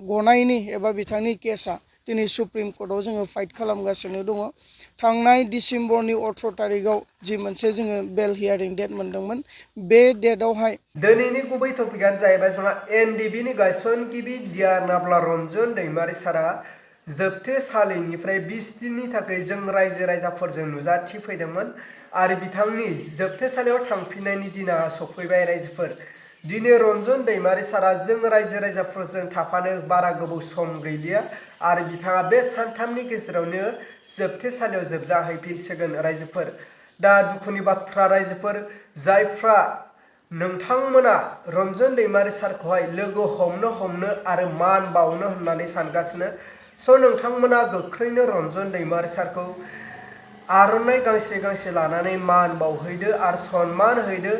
गनायनि एबा बिथांनि केसा दिनै सुप्रिम कर्टआव जोङो फाइट खालामगासिनो दङ। थांनाय डिसेम्बरनि 18 तारिखआव जि मोनसे जोङो बेल हियारिं डेट मोनदोंमोन बे डेटआवहाय दिनैनि गुबै टपिकआनो जाहैबाय जोंहा एनडिबिनि गायसनगिरि दियारनाब्ला रन्जन दैमारि सारा जोबथेसालिनिफ्राय 20 दिननि थाखाय जों रायजो राजाफोरजों नुजाथिफैदोंमोन आरो बिथांनि जोबथेसालियाव थांफिननायनि दिना सफैबाय रायजोफोर। दिनै रन्जन दैमारि सारा जों रायजो राजाफोरजों थाफानो बारा गोबाव सम गैलिया आरो बिथाङा बे सानथामनि गेजेरावनो जोबथेसालियाव जोबजाहैफिनसिगोन रायजोफोर। दा दुखुनि बाथ्रा रायजोफोर, जायफ्रा नोंथांमोना रन्जन दैमारि सारखौहाय लोगो हमनो आरो मान बावनो होननानै सानगासिनो, नोंथांमोना गोख्रैनो रन्जन दैमारि सारखौ आर'नाइ गांसे गांसे लानानै मान बावहैदो आरो सनमान हैदो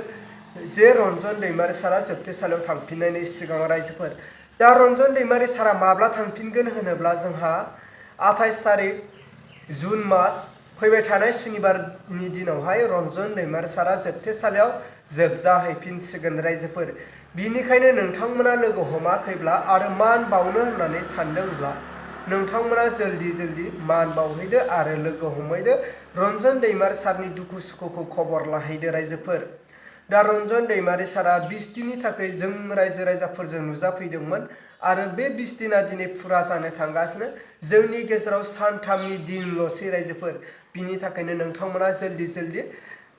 जे रन्जन दैमारि सारा जोबथेसालियाव थांफिननायनि सिगां रायजोफोर। दा रन्जन दैमारि सारा माब्ला थांफिनगोन होनोब्ला जोंहा 28 तारिख जुन मास फैबाय थानाय सुनिबारनि दिनावहाय रन्जन दैमारि सारा जोबथेसालियाव जोबजाहैफिनसिगोन रायजोफोर। बिनिखायनो नोंथांमोना लोगो हमाखैब्ला आरो मान बावनो होननानै सानदोंब्ला नोंथांमोना जल्दि मान बावहैदो आरो लोगो हमहैदो रन्जन दैमारि सारनि दुखु सुखुखौ खबर लाहैदो रायजोफोर। दा रन्जन दैमारि सारा 20 दिननि थाखाय जों रायजो राजाफोरजों नुजाफैदोंमोन आरो बे 20 दिना दिनै फुरा जानो थांगासिनो। जोंनि गेजेराव सानथामनि दिनल'सै रायजोफोर। बिनि थाखायनो नोंथांमोना जल्दि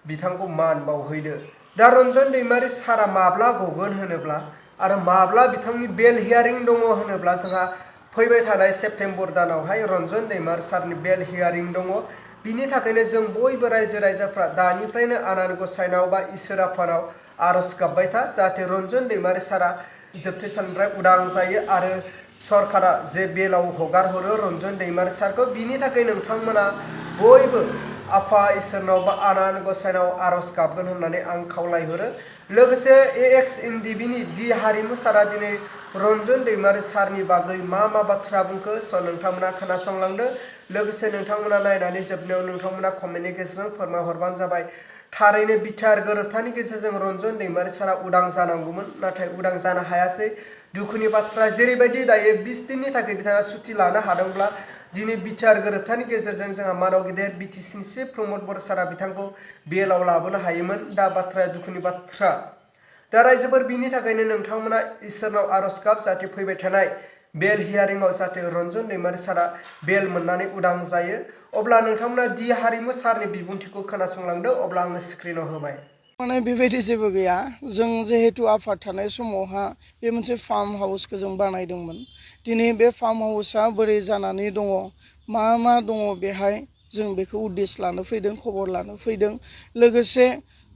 बिथांखौ मान बावहैदो। दा रन्जन दैमारि सारा माब्ला गगोन होनोब्ला आरो माब्ला बिथांनि बेल हियारिं दङ होनोब्ला जोंहा फैबाय थानाय सेप्तेम्बर दानावहाय रन्जन दैमारि सारनि बेल हियारिं दङ। बिनि थाखायनो जों बयबो रायजो राजाफ्रा दानिफ्रायनो आनान गसाइनाव बा इसोर आफानाव आर'ज गाबबाय था जाहाथे रन्जन दैमारि सारा जोबथेसालिनिफ्राय उदां जायो आरो सरकारा जे बेलाव हगार हरो रन्जन दैमारि सारखौ। बिनि थाखाय नोंथांमोना बयबो आफा इसोरनाव बा आनान गसाइनाव आर'ज गाबगोन होननानै आं खावलायहरो। लोगोसे एएक्स-एनडिबिनि दि हारिमु सारा दिनै रन्जन दैमारि सारनि बागै मा बाथ्रा बुंखो नोंथांमोना खोनासंलांदो। लोगोसे नोंथांमोना नायनानै जोबनायाव नोंथांमोना कमेन्टनि गेजेरजों फोरमायहरबानो जाबाय। थारैनो बिटिआर गोरोबथानि गेजेरजों रन्जन दैमारि सारा उदां जानांगौमोन, नाथाय उदां जानो हायासै। दुखुनि बाथ्रा, जेरैबायदि दायो 20 दिननि थाखाय बिथाङा सुथि लानो हादोंब्ला दिनै बिटिआर गोरोबथानि गेजेरजों जोंहा मानव गेदेर बिटिसिनि चिफ प्रमद बर सारा बिथांखौ बेलाव लाबोनो हायोमोन। दा बाथ्राया दुखुनि बाथ्रा। दा रायजोफोर, बिनि थाखायनो नोंथांमोना इसोरनाव आर'ज गाब जाहाथे फैबाय थानाय बेल हियारिंआव जाहाथे रन्जन दैमारि सारा बेल मोननानै उदां जायो। अब्ला नोंथांमोना दि हारिमु सारनि बिबुंथिखौ खोनासंलांदो। अब्ला आङो स्क्रिनाव होबाय। माने बेबायदि जेबो गैया। जों जिहेतु आफाद थानाय समावहा बे मोनसे फार्म हाउसखौ जों बानायदोंमोन। दिनै बे फार्म हाउसआ बोरै जानानै दङ, मा दङ बेहाय जों बेखौ उद्देश लानो फैदों, खबर लानो फैदों। लोगोसे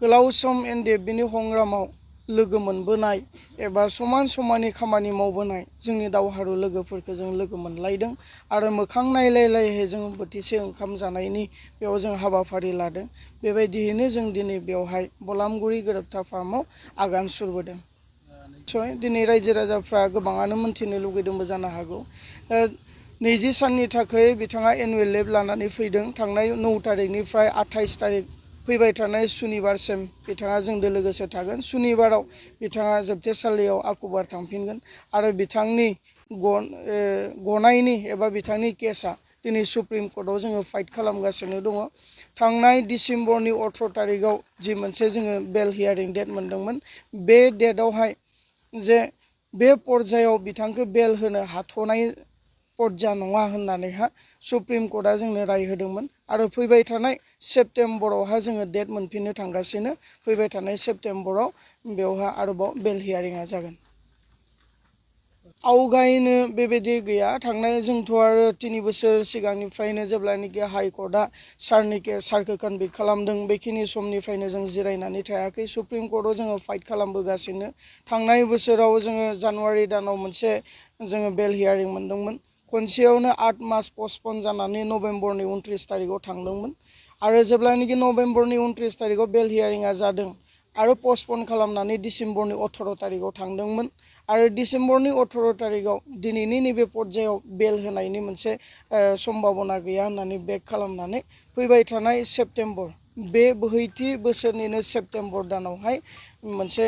गोलाव सम एनडिएफबिनि संग्रामाव लोगो मोनबोनाय एबा समानै खामानि मावबोनाय जोंनि दावहारु लोगोफोरखौ जों लोगो मोनलायदों आरो मोखां नायलायलायहै जों बोथिसे ओंखाम जानायनि बेयाव जों हाबाफारि लादों। बेबायदियैनो जों दिनै बेवहाय बलामगुरि गोरोबथा फार्माव आगान सुरबोदों। दिनै रायजो राजाफ्रा गोबाङानो मोनथिनो लुगैदोंबो जानो हागौ। 20 साननि थाखाय बिथाङा एनुवेल लिभ लानानै फैदों। थांनाय 9 तारिखनिफ्राय 28 तारिख फैबाय थानाय सुनिबारसिम बिथाङा जोंजों लोगोसे थागोन। सुनिबाराव बिथाङा जोबथेसालियाव आकुबार थांफिनगोन आरो बिथांनि गनायनि एबा बिथांनि केसा दिनै सुप्रिम कर्टआव जोङो फाइट खालामगासिनो दङ। थांनाय डिसेम्बरनि 18 तारिखआव जि मोनसे जोङो बेल हियारिं डेट मोनदोंमोन बे डेटआवहाय जे बे पर्जायाव बिथांखौ बेल होनो हाथ'नाय पर्जा नङा होननानैहा सुप्रिम कर्टआ जोंनो राय होदोंमोन आरो फैबाय थानाय सेप्तेम्बरावहा जोङो डेट मोनफिननो थांगासिनो। फैबाय थानाय सेप्तेम्बराव बेवहा आरोबाव बेल हियारिंआ जागोन। आवगायनो बेबायदि गैया। थांनाय जोंथ' आरो 3 बोसोर सिगांनिफ्रायनो जेब्लानोखि हाइकर्टआ सारखौ कनभिक्ट खालामदों बेखिनि समनिफ्रायनो जों जिरायनानै थायाखै। सुप्रिम कर्टआव जोङो फाइट खालामबोगासिनो। थांनाय बोसोराव जोङो जानुवारि दानाव मोनसे जोङो बेल हियारिं मोनदोंमोन। खनसेयावनो 8 मास पस्टपन जानानै नभेम्बरनि 29 तारिखआव थांदोंमोन आरो जेब्लानोखि नभेम्बरनि 29 तारिखआव बेल हियारिंआ जादों आरो पस्टपन खालामनानै डिसेम्बरनि 18 तारिखआव थांदोंमोन आरो डिसेम्बरनि 18 तारिखआव दिनैनि नैबे पर्जायाव बेल होनायनि मोनसे सम्भाबना गैया होननानै बेक खालामनानै फैबाय थानाय सेप्तेम्बर बे बोहैथि बोसोरनिनो सेप्तेम्बर दानावहाय मोनसे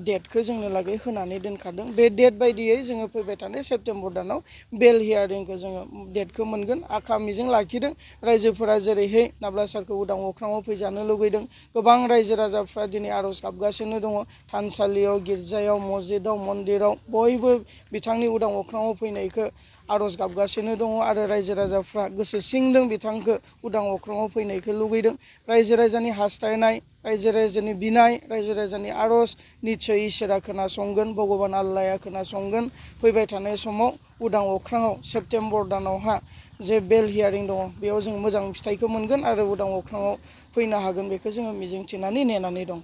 डेटखौ जोंनो लागै होनानै दोनखादों। बे डेट बायदियै जोङो फैबाय थानाय सेप्तेम्बर दानाव बेल हियारिंखौ जोङो डेटखौ मोनगोन आखा मिजिं लाखिदों। रायजोफोरा जेरैहाय नाब्ला सारखौ उदां अख्राङाव फैजानो लुगैदों। गोबां रायजो राजाफ्रा दिनै आर'ज गाबगासिनो दङ। थानसालियाव, गिर्जायाव, मस्जिदाव, मन्दिराव बयबो बिथांनि उदां अख्राङाव फैनायखौ आर'ज गाबगासिनो दङ आरो रायजो राजाफ्रा गोसो सिंदों बिथांखौ उदां अख्राङाव फैनायखौ लुगैदों। रायजो राजानि हास्थायनाय, रायजो राजानि बिनाय, रायजो राजानि आर'ज निस्सय इसोरा खोनासंगोन, भगबान आल्लाया खोनासंगोन। फैबाय थानाय समाव उदां अख्राङाव सेप्तेम्बर दानावहा जे बेल हियारिं दङ बेयाव जों मोजां फिथाइखौ मोनगोन आरो उदां अख्राङाव फैनो हागोन बेखौ जोङो मिजिंथिनानै नेनानै दं।